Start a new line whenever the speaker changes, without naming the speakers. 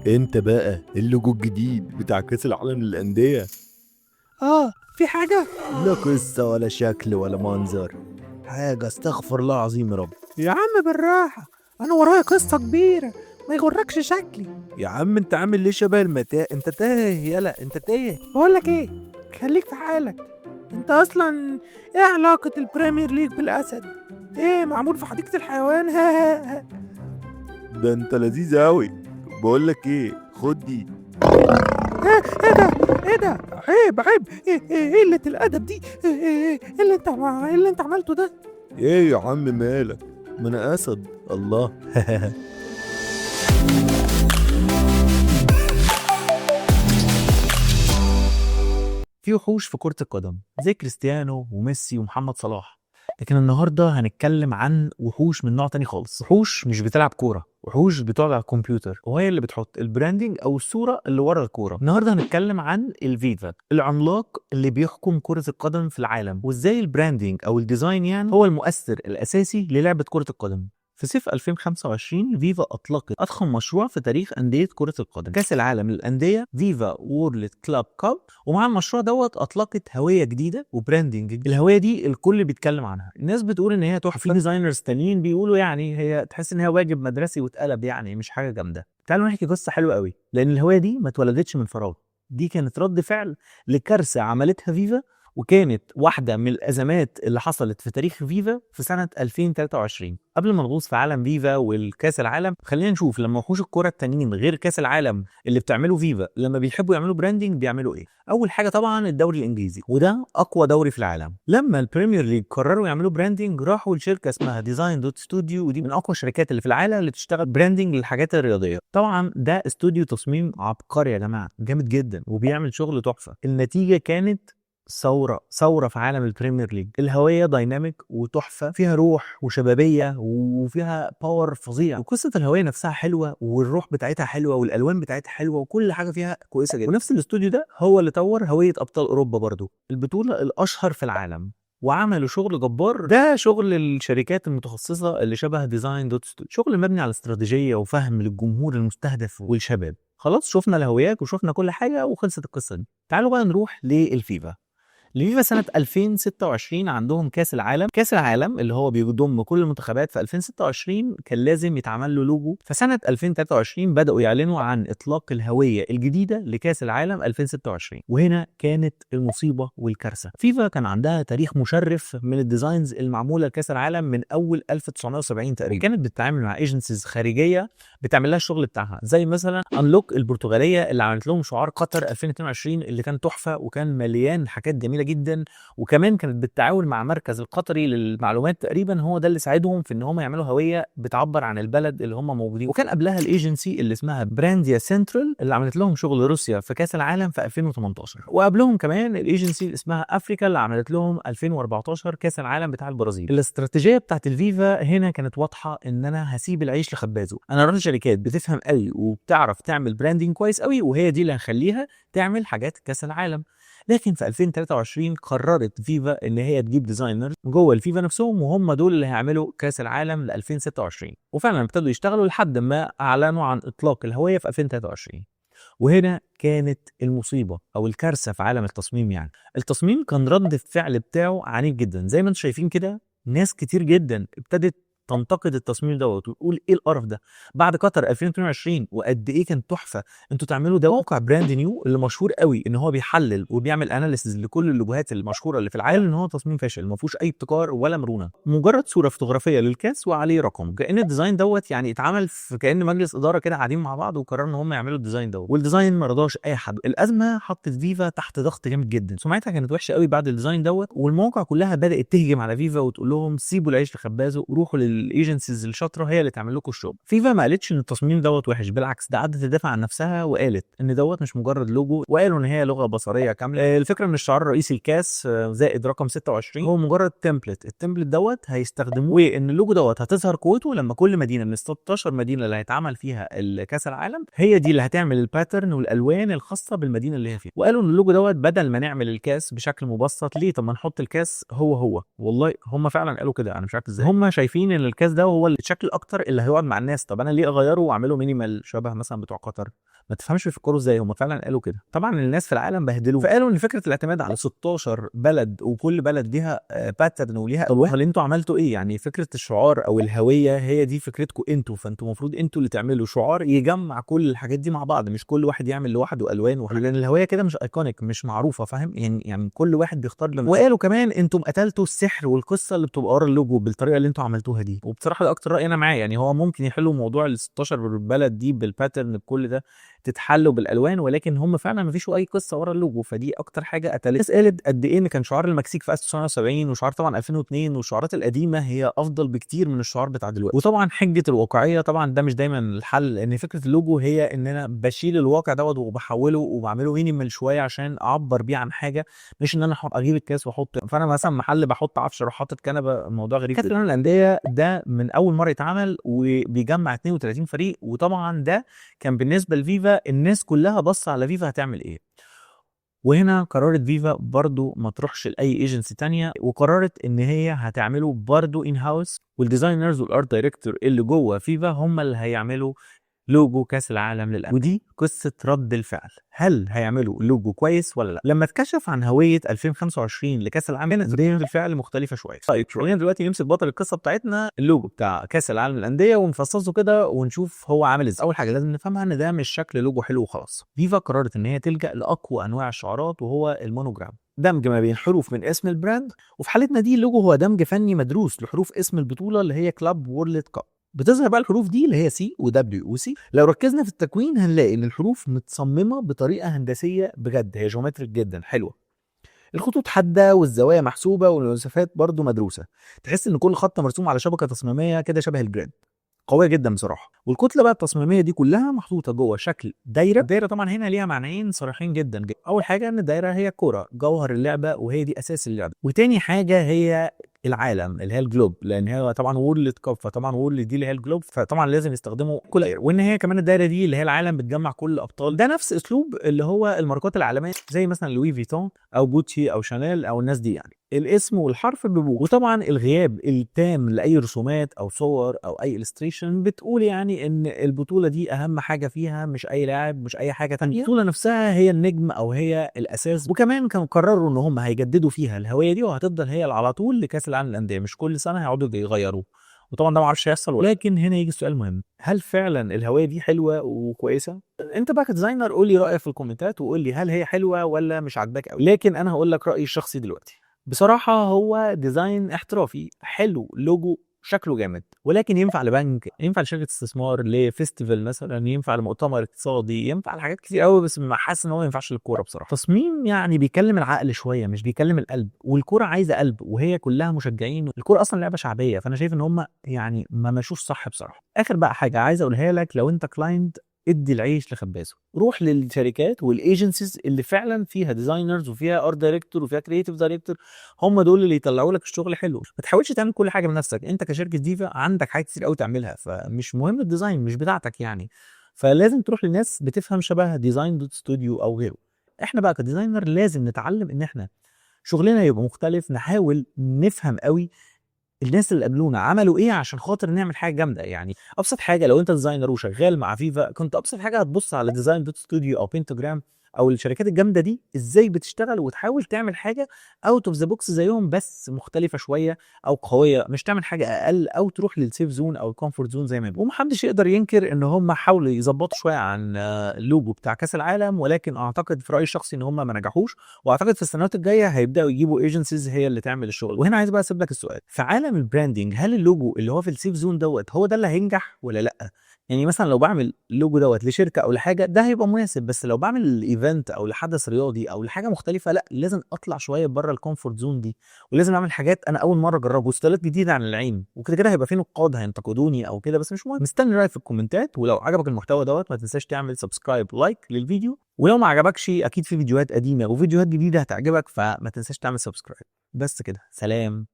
انت بقى اللوجو الجديد بتاع كاس العالم للأندية.
اه، في حاجة؟
لا قصة ولا شكل ولا منظر حاجة، استغفر الله العظيم يا رب.
يا عم بالراحة، أنا ورايا قصة كبيرة، ما يغركش شكلي.
يا عم انت عامل ليه شبه المتاع؟ انت تايه، يلا انت تايه.
بقولك ايه، خليك في حالك. انت اصلا ايه علاقة ال Premier League بالأسد؟ ايه معمول في حديقة الحيوان؟ ها ها ها.
ده انت لذيذ اوي. بقولك ايه، خد دي.
ايه ده؟ ايه ده؟ عيب عيب، ايه ايه إيه قلة الأدب دي؟ ايه ايه ايه اللي انت ايه اللي انت عملته ده؟
ايه يا عم مالك؟ ما انا اسد. الله.
في وحوش في كرة القدم زي كريستيانو وميسي ومحمد صلاح، لكن النهارده هنتكلم عن وحوش من نوع تاني خالص. وحوش مش بتلعب كورة، وحوش بتقعد على الكمبيوتر وهي اللي بتحط ال branding او الصورة اللي ورا الكورة. النهارده هنتكلم عن الفيفا، العملاق اللي بيحكم كرة القدم في العالم، وازاي ال branding او ال design يعني هو المؤثر الاساسي للعبة كرة القدم. في صيف 2025 فيفا أطلقت أضخم مشروع في تاريخ أندية كرة القدم، كأس العالم للأندية FIFA World Club Cup. ومع المشروع دوت أطلقت هوية جديدة و branding جديد. الهوية دي الكل بيتكلم عنها، الناس بتقول إن هي تحفة، في designers تانيين بيقولوا يعني هي تحس إن هي واجب مدرسي واتقلب، يعني مش حاجة جامدة. تعالوا نحكي قصة حلوة قوي، لأن الهوية دي ما اتولدتش من فراغ، دي كانت رد فعل لكارثة عملتها فيفا، وكانت واحدة من الأزمات اللي حصلت في تاريخ فيفا في سنة 2023. قبل ما نغوص في عالم فيفا والكاس العالم، خلينا نشوف لما وحوش الكرة التانيين غير كاس العالم اللي بتعمله فيفا لما بيحبوا يعملوا branding بيعملوا ايه. اول حاجة طبعا الدوري الانجليزي، وده اقوى دوري في العالم. لما ال Premier League قرروا يعملوا branding راحوا لشركة اسمها Design Dot Studio، ودي من اقوى الشركات اللي في العالم اللي بتشتغل branding للحاجات الرياضية. طبعا ده استوديو تصميم عبقري يا جماعة، جامد جدا وبيعمل شغل تحفة. النتيجة كانت ثورة ثورة في عالم ال Premier League. الهوية dynamic وتحفة، فيها روح وشبابية وفيها power فظيع، وقصة الهوية نفسها حلوة والروح بتاعتها حلوة والألوان بتاعتها حلوة وكل حاجة فيها كويسة جدا. ونفس الاستوديو ده هو اللي طور هوية أبطال أوروبا برضو، البطولة الأشهر في العالم، وعملوا شغل جبار. ده شغل الشركات المتخصصة اللي شبه Design Dot Studio، شغل مبني على استراتيجية وفهم للجمهور المستهدف والشباب. خلاص شفنا الهويات وشفنا كل حاجة وخلصت القصة دي. تعالوا بقى نروح للفيفا. الفيفا سنة 2026 عندهم كاس العالم، كاس العالم اللي هو بيضم كل المنتخبات. في 2026 كان لازم يتعمل له لوجو. فسنة 2023 بدأوا يعلنوا عن إطلاق الهوية الجديدة لكاس العالم 2026، وهنا كانت المصيبة والكارثة. فيفا كان عندها تاريخ مشرف من ال designs المعمولة لكاس العالم من أول 1970 تقريبا، كانت بتتعامل مع agencies خارجية بتعمل لها الشغل بتاعها، زي مثلا Unlock البرتغالية اللي عملت لهم شعار قطر 2022 اللي كان تحفة وكان مليان حاجات جميلة جدا. وكمان كانت بالتعاون مع مركز القطري للمعلومات تقريبا، هو ده اللي ساعدهم في ان هم يعملوا هوية بتعبر عن البلد اللي هم موجودين. وكان قبلها الايجنسي اللي اسمها Brandia Central اللي عملت لهم شغل روسيا في كاس العالم في 2018، وقبلهم كمان الايجنسي اللي اسمها افريكا اللي عملت لهم 2014 كاس العالم بتاع البرازيل. الاستراتيجية بتاعت الفيفا هنا كانت واضحة، ان انا هسيب العيش لخبازه، انا رحت شركات بتفهم قوي وبتعرف تعمل branding كويس قوي، وهي دي اللي هخليها تعمل حاجات كاس العالم. لكن في 2023 قررت فيفا ان هي تجيب designer جوه الفيفا نفسهم، وهم دول اللي هيعملوا كاس العالم ل 2026، وفعلا ابتدوا يشتغلوا لحد ما اعلنوا عن اطلاق الهوية في 2023. وهنا كانت المصيبة او الكارثة في عالم التصميم. يعني التصميم كان رد الفعل بتاعه عنيف جدا، زي ما انتم شايفين كده، ناس كتير جدا ابتدت تنتقد التصميم دوت وتقول ايه القرف ده بعد قطر 2022 وقد ايه كان تحفة انتوا تعملوا ده. موقع Brand New اللي مشهور قوي ان هو بيحلل وبيعمل analysis لكل اللوجوهات المشهورة اللي في العالم، ان هو تصميم فاشل ما فيهوش اي ابتكار ولا مرونة، مجرد صوره فوتوغرافيه للكاس وعليه رقم، كأن ال design دوت يعني اتعمل في كأن مجلس ادارة كده قاعدين مع بعض وقرروا ان هم يعملوا ال design دوت، وال design ما رضاش اي حد. الازمة حطت فيفا تحت ضغط جامد جدا، سمعتها كانت وحشة قوي بعد ال design دوت، والمواقع كلها بدات تهجم على فيفا وتقول لهم سيبوا العيش لخبازه وروحوا لل agencies الشاطره هي اللي تعمل لكم الشغل. فيفا ما قالتش ان التصميم دوت وحش، بالعكس ده قعدت تدافع عن نفسها وقالت ان دوت مش مجرد لوجو، وقالوا ان هي لغة بصريه كاملة. الفكرة ان الشعار الرئيسي الكاس زائد رقم 26 هو مجرد template، ال template دوت هيستخدموه، وان اللوجو دوت هتظهر قوته لما كل مدينة من 16 مدينة اللي هيتعمل فيها الكاس العالم هي دي اللي هتعمل ال pattern والالوان الخاصة بالمدينة اللي هي فيها. وقالوا ان اللوجو دوت بدل ما نعمل الكاس بشكل مبسط ليه، طب ما نحط الكاس هو هو. والله هم فعلا قالوا كده، انا مش عارف ازاي هم شايفين ان الكاس ده هو الشكل اكتر اللي هيقعد مع الناس، طب انا ليه اغيره واعمله minimal شبه مثلا بتوع قطر؟ ما تفهمش بيفكروا ازاي، هم فعلا قالوا كده. طبعا الناس في العالم بهدلوه، فقالوا ان فكرة الاعتماد على 16 بلد وكل بلد ليها pattern وليها الوان، اللي انتوا عملتوا ايه؟ يعني فكرة الشعار او الهوية هي دي فكرتكم انتوا، فانتوا المفروض انتوا اللي تعملوا شعار يجمع كل الحاجات دي مع بعض، مش كل واحد يعمل لوحده الوان، لان الهوية كده مش iconic، مش معروفه، فاهم؟ يعني كل واحد بيختار لنفسه. وقالوا كمان انتم قتلتوا السحر والقصه اللي بتبقى ورا اللوجو بالطريقة اللي انتوا عملتوها دي. وبصراحة ده اكتر راي انا معاه، يعني هو ممكن يحلوا موضوع ال 16 بلد دي بال pattern بكل ده تتحلوا بالالوان، ولكن هم فعلا ما فيش اي قصة ورا اللوجو، فدي اكتر حاجة قتلت. الناس قالت قد ايه ان كان شعار المكسيك في 1970 وشعار طبعا 2002 والشعارات القديمة هي افضل بكتير من الشعار بتاع دلوقتي. وطبعا حجه الواقعية، طبعا ده مش دايما الحل، لان فكرة اللوجو هي ان انا بشيل الواقع دوت وبحوله وبعمله minimal شوية عشان اعبر بيه عن حاجة، مش ان انا اجيب الكاس واحط. فانا مثلا محل بحط عفش اروح حاطط كنبه، الموضوع غريب. كاس العالم للاندية ده من اول مرة يتعمل وبيجمع 32 فريق، وطبعا ده كان بالنسبة لفيفا الناس كلها بص على فيفا هتعمل ايه. وهنا قررت فيفا برضو ما تروحش لاي agency تانية، وقررت ان هي هتعمله برضو in house، وال designers وال art director اللي جوه فيفا هم اللي هيعملوا لوجو كاس العالم للاندية. ودي قصة رد الفعل، هل هيعملوا لوجو كويس ولا لا؟ لما اتكشف عن هوية 2025 لكاس العالم كانت رد الفعل مختلفة شوية. طيب خلينا دلوقتي نمسك بطل القصة بتاعتنا، اللوجو بتاع كاس العالم للاندية، ونفصصه كده ونشوف هو عامل ازاي. اول حاجة لازم نفهمها ان ده مش شكل لوجو حلو وخلاص. فيفا قررت ان هي تلجا لاقوى انواع الشعارات وهو ال monogram، دمج ما بين حروف من اسم ال brand، وفي حالتنا دي اللوجو هو دمج فني مدروس لحروف اسم البطولة اللي هي Club World Cup. بتظهر بقى الحروف دي اللي هي C و W و C. لو ركزنا في التكوين هنلاقي ان الحروف متصممه بطريقة هندسية بجد، هي geometric جدا حلوة، الخطوط حادة والزوايا محسوبة والمسافات برضو مدروسة، تحس ان كل خط مرسوم على شبكة تصميميه كده شبه ال grid، قوية جدا بصراحة. والكتله بقى التصميميه دي كلها محطوطة جوه شكل دايرة. الدايرة طبعا هنا ليها معنيين صريحين جدا جدا. اول حاجة ان الدايرة هي الكورة، جوهر اللعبة، وهي دي اساس اللعبة. وتاني حاجة هي العالم اللي هي ال globe، لان هي طبعا World Cup، فطبعا World دي اللي هي ال globe، فطبعا لازم يستخدموا كل دايرة. وان هي كمان الدايرة دي اللي هي العالم بتجمع كل الابطال. ده نفس اسلوب اللي هو الماركات العالمية زي مثلا لوي فيتون او جوتشي او شانيل او الناس دي، يعني الاسم والحرف بيبقوا. وطبعا الغياب التام لاي رسومات او صور او اي illustration بتقول يعني ان البطولة دي اهم حاجة فيها مش اي لاعب، مش اي حاجة تانية، البطولة نفسها هي النجم او هي الاساس. وكمان كانوا قرروا ان هم هيجددوا فيها الهوية دي وهتفضل هي على طول لكاس العالم للاندية، مش كل سنة هيقعدوا يغيروه. وطبعا ده ما اعرفش هيحصل. ولكن هنا يجي السؤال المهم، هل فعلا الهوية دي حلوة وكويسة؟ انت بقى ك designer قول لي رايك في الكومنتات وقول لي هل هي حلوة ولا مش عاجباك قوي. لكن انا هقول لك رايي الشخصي دلوقتي بصراحة، هو design احترافي حلو، لوجو شكله جامد، ولكن ينفع لبنك، ينفع لشركة استثمار، ل festival مثلا، ينفع لمؤتمر اقتصادي، ينفع لحاجات كتير قوي، بس ما حاسس ان هو ما ينفعش للكورة بصراحة. تصميم يعني بيكلم العقل شوية مش بيكلم القلب، والكوره عايزه قلب وهي كلها مشجعين، الكورة اصلا لعبه شعبية، فانا شايف ان هم يعني ما مشوش صح بصراحة. اخر بقى حاجة عايز اقولها لك، لو انت client ادي العيش لخبازه، روح للشركات وال agencies اللي فعلا فيها designers وفيها art director وفيها creative director، هم دول اللي يطلعوا لك الشغل حلو. ما تحاولش تعمل كل حاجة بنفسك، انت كشركة فيفا عندك حاجات كتير قوي تعملها، فمش مهم ال design مش بتاعتك يعني، فلازم تروح لناس بتفهم شبه Design Dot Studio او غيره. احنا بقى ك designer لازم نتعلم ان احنا شغلنا يبقى مختلف، نحاول نفهم قوي الناس اللي قبلونا عملوا ايه عشان خاطر نعمل حاجة جامدة. يعني ابسط حاجة لو انت designer وشغال مع فيفا، كنت ابسط حاجة هتبص على Design Dot Studio او بنتاجرام او الشركات الجامدة دي ازاي بتشتغل، وتحاول تعمل حاجة out of the box زيهم بس مختلفة شوية او قوية، مش تعمل حاجة اقل او تروح لل safe zone او ال comfort zone زي ما بيقولوا. ومحدش يقدر ينكر ان هم حاولوا يظبطوا شوية عن اللوجو بتاع كاس العالم، ولكن اعتقد في رايي الشخصي ان هم ما نجحوش، واعتقد في السنوات الجاية هيبداوا يجيبوا agencies هي اللي تعمل الشغل. وهنا عايز بقى اسيب لك السؤال، في عالم ال branding هل اللوجو اللي هو في ال safe zone دوت هو ده اللي هينجح ولا لا؟ يعني مثلا لو بعمل اللوجو دوت لشركة او لحاجة ده هيبقى مناسب، بس لو بعمل event او لحدث رياضي او لحاجة مختلفة لا، لازم اطلع شوية بره ال comfort zone دي، ولازم اعمل حاجات انا اول مرة اجربها وستايلات جديدة عن العين، وكده كده هيبقى في نقاد هينتقدوني او كده، بس مش مهم. مستني رايك في الكومنتات، ولو عجبك المحتوى دوت ما تنساش تعمل subscribe like للفيديو، ولو ما عجبكش اكيد في فيديوهات قديمة وفيديوهات جديدة هتعجبك، فما تنساش تعمل subscribe. بس كده، سلام.